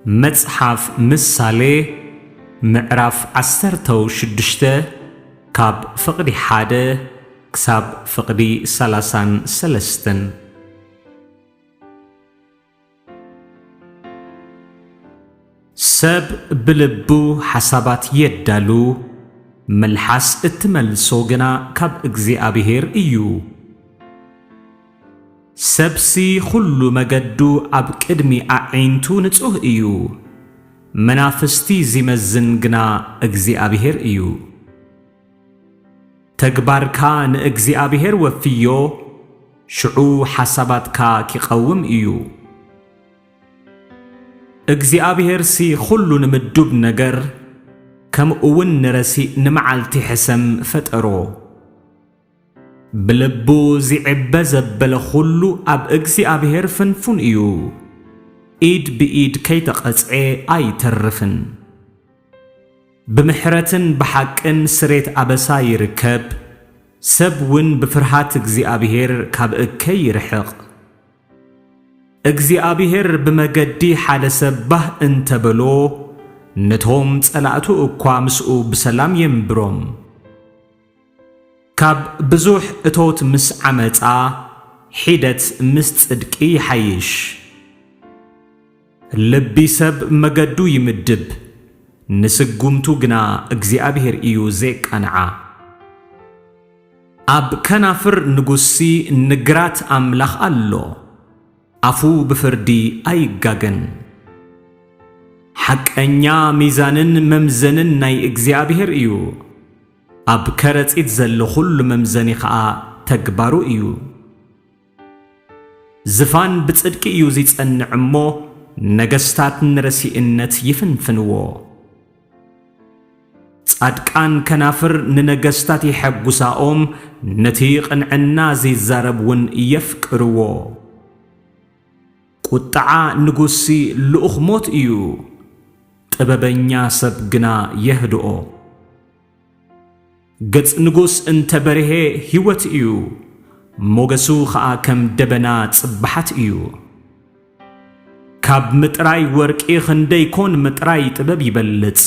መጽሓፍ ምሳሌ ምዕራፍ ዓሰርተ ሽዱሽተ ካብ ፍቕዲ ሓደ ክሳብ ፍቕዲ ሰላሳን ሰለስተን። ሰብ ብልቡ ሓሳባት የዳሉ፣ መልሓስ እትመልሶ ግና ካብ እግዚኣብሔር እዩ። ሰብሲ ኹሉ መገዱ ኣብ ቅድሚ ኣዒንቱ ንጹህ እዩ፣ መናፍስቲ ዚመዝን ግና እግዚኣብሔር እዩ። ተግባርካ ንእግዚኣብሔር ወፍዮ፣ ሽዑ ሓሳባትካ ኪቐውም እዩ። እግዚኣብሔርሲ ኹሉ ንምዱብ ነገር፣ ከምኡውን ንረሲእ ንመዓልቲ ሕሰም ፈጠሮ። ብልቡ ዚዕበ ዘበለ ኹሉ ኣብ እግዚኣብሔር ፍንፉን እዩ። ኢድ ብኢድ ከይተቐጽዔ ኣይተርፍን። ብምሕረትን ብሓቅን ስሬት ኣበሳ ይርከብ፣ ሰብ እውን ብፍርሃት እግዚኣብሔር ካብ እከይ ይርሕቕ። እግዚኣብሔር ብመገዲ ሓደ ሰብ ባህ እንተ በሎ፣ ነቶም ጸላእቱ እኳ ምስኡ ብሰላም የንብሮም። ካብ ብዙሕ እቶት ምስ ዓመጻ፣ ሒደት ምስ ጽድቂ ይሓይሽ። ልቢ ሰብ መገዱ ይምድብ፣ ንስጉምቱ ግና እግዚኣብሔር እዩ ዜቃንዓ። ኣብ ከናፍር ንጉሲ ንግራት ኣምላኽ ኣሎ፣ ኣፉ ብፍርዲ ኣይጋገን። ሓቀኛ ሚዛንን መምዘንን ናይ እግዚኣብሔር እዩ፣ ኣብ ከረጺት ዘሎ ኹሉ መምዘኒ ኸኣ ተግባሩ እዩ። ዝፋን ብጽድቂ እዩ ዚጸንዕ እሞ፣ ነገስታት ንረሲእነት ይፍንፍንዎ። ጻድቃን ከናፍር ንነገስታት የሐጉሳኦም፣ ነቲ ቅንዕና ዚዛረብ እውን የፍቅርዎ። ቁጥዓ ንጉሲ ልኡኽ ሞት እዩ፣ ጥበበኛ ሰብ ግና የህድኦ። ገጽ ንጉስ እንተ በርሄ ህይወት እዩ፣ ሞገሱ ኸኣ ከም ደበና ጽባሓት እዩ። ካብ ምጥራይ ወርቂ ክንደይ ኮን ምጥራይ ጥበብ ይበልጽ፣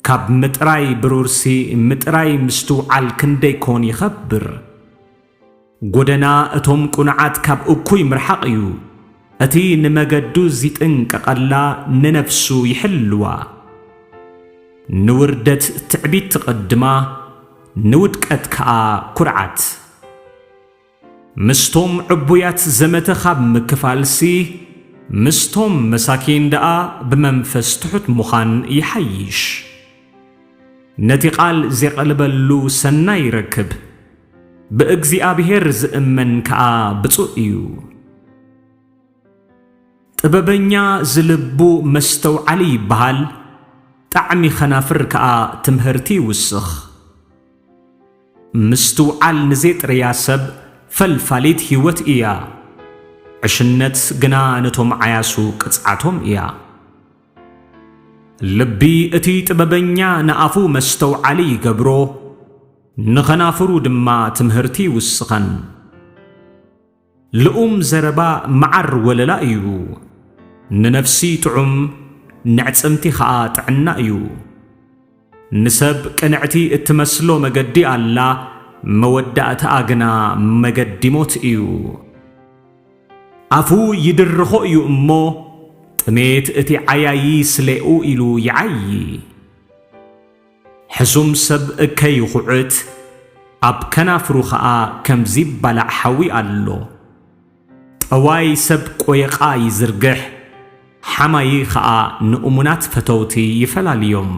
ካብ ምጥራይ ብሩርሲ ምጥራይ ምስትውዓል ክንደይ ኮን ይኸብር። ጐደና እቶም ቅኑዓት ካብ እኩይ ምርሓቕ እዩ፣ እቲ ንመገዱ ዚጥንቀቐላ ንነፍሱ ይሕልዋ። ንውርደት ትዕቢት ትቕድማ፣ ንውድቀት ከኣ ኵርዓት። ምስቶም ዕቡያት ዘመተ ኻብ ምክፋልሲ፣ ምስቶም መሳኪን ደኣ ብመንፈስ ትሑት ምዃን ይሓይሽ። ነቲ ቓል ዜቐልበሉ ሰናይ ይረክብ፣ ብእግዚኣብሄር ዝእመን ከኣ ብጹእ እዩ። ጥበበኛ ዝልቡ መስተውዓሊ ይበሃል፣ ጣዕሚ ኸናፍር ከኣ ትምህርቲ ይውስኽ። ምስትውዓል ንዜጥርያ ሰብ ፈልፋሊት ህይወት እያ፣ ዕሽነት ግና ነቶም ዓያሱ ቅጽዓቶም እያ። ልቢ እቲ ጥበበኛ ንኣፉ መስተውዓሊ ይገብሮ፣ ንኸናፍሩ ድማ ትምህርቲ ይውስኸን። ልኡም ዘረባ መዓር ወለላ እዩ፣ ንነፍሲ ጥዑም፣ ንዕጽምቲ ኸኣ ጥዕና እዩ። ንሰብ ቅንዕቲ እትመስሎ መገዲ ኣላ፣ መወዳእታኣ ግና መገዲ ሞት እዩ። ኣፉ ይድርኾ እዩ እሞ፣ ጥሜት እቲ ዓያዪ ስሌኡ ኢሉ ይዓዪ። ሕሱም ሰብ እከይ ይኹዕት፣ ኣብ ከናፍሩ ኸኣ ከም ዚባላዕ ሓዊ ኣሎ። ጠዋይ ሰብ ቆየቓ ይዝርግሕ፣ ሓማዪ ኸኣ ንእሙናት ፈተውቲ ይፈላልዮም።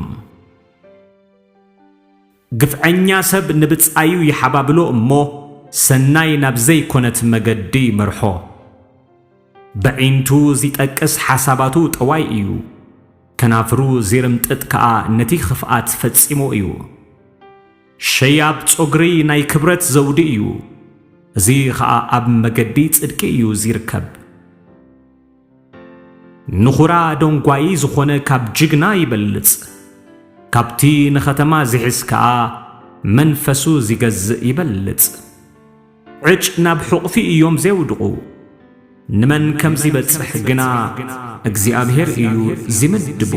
ግፍዐኛ ሰብ ንብጻዩ ይሓባብሎ እሞ፣ ሰናይ ናብ ዘይኮነት መገዲ ይመርሖ። በዒንቱ ዚጠቅስ ሓሳባቱ ጠዋይ እዩ፣ ከናፍሩ ዚርምጥጥ ከኣ ነቲ ኽፍኣት ፈጺሙ እዩ። ሸያብ ጾግሪ ናይ ክብረት ዘውዲ እዩ፣ እዚ ኸኣ ኣብ መገዲ ጽድቂ እዩ ዚርከብ። ንኹራ ደንጓዪ ዝኾነ ካብ ጅግና ይበልጽ፣ ካብቲ ንኸተማ ዚሕዝ ከኣ መንፈሱ ዚገዝእ ይበልጽ። ዕጭ ናብ ሕቑፊ እዮም ዜውድቑ፣ ንመን ከም ዚበጽሕ ግና እግዚኣብሔር እዩ ዚምድቦ።